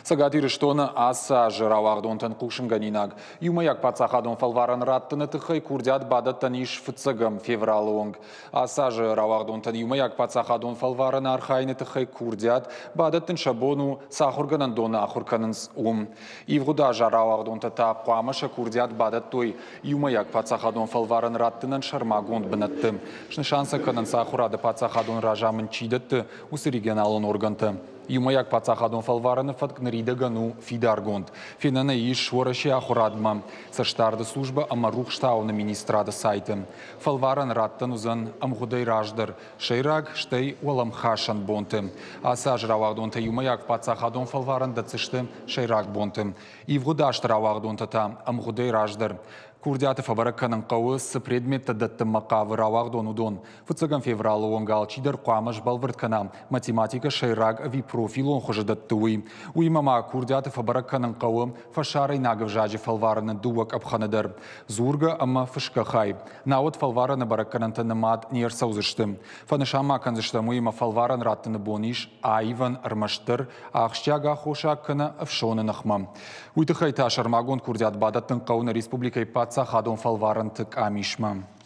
Цӕгат Ирыстоны ацы азы рауагъдонтӕн хъусынгӕнинаг. Иумӕйаг паддзахадон фӕлварӕн раттыны тыххӕй курдиат бадӕттӕн ис фыццӕгӕм февралы онг. Ацы азы рауагъдонтӕн иумӕйаг паддзахадон фӕлварӕн архайыны тыххӕй курдиат бадӕттын сӕ бон у, цы ахуыргӕнӕндоны ахуыр кӕнынц, уым. Ивгъуыд азы рауагъдонтӕ та хъуамӕ сӕ курдиат бадӕттой иумӕйаг паддзахадон фӕлварӕн раттынӕн сӕрмагонд бынӕтты. Снысан сӕ кӕнынц ахуырады паддзахадон разамынд чи дӕтты, уыцы регионалон органтӕ. Иумӕйаг паддзахадон фӕлварӕны фӕтк ныридӕгӕн у фидаргонд. Фенӕн ӕй ис Уӕрӕсейы ахуырадмӕ цӕстдарды службӕ ӕмӕ рухстауыны министрады сайты. Фӕлварӕн раттӕн уыдзӕн ӕмгъуыдӕй раздӕр, сӕйраг, стӕй уӕлӕмхасӕн бонты. Ацы аз рауагъдонтӕ иумӕйаг паддзахадон фӕлварӕн дӕтдзысты сӕйраг бонты. Ивгъуыд азты рауагъдонтӕ та ӕмгъуыдӕй раздӕр. Курдиаты фӕбӕрӕг кӕнын хъӕуы, цы предметтӕ дӕттынмӕ хъавы рауагъдон, уыдон. Фыццӕгӕм февралы онг алчидӕр хъуамӕ сбӕлвырд кӕна, математикӕ сӕйраг ӕви профилон хуызы дӕтты, уый. Уыимӕ ма курдиаты фӕбӕрӕг кӕнын хъӕуы фӕсарӕйнаг ӕвзаджы фӕлварыны дыууӕ къӕпхӕны дӕр – дзургӕ ӕмӕ фысгӕ хай. Науӕд фӕлварӕны бӕрӕггӕнӕнтӕ нымад не рцӕудзысты. Фӕнысан ма кӕндзыстӕм, уыимӕ фӕлварӕн раттыны бон ис аивӕн ӕрмӕстдӕр ахсджиаг аххосаг кӕнӕ ӕфсоны ныхмӕ. Уый тыххӕй та сӕрмагонд курдиат бадӕттын хъӕуы нӕ республикӕйы паддзахадон фӕлварӕнты къамисмӕ.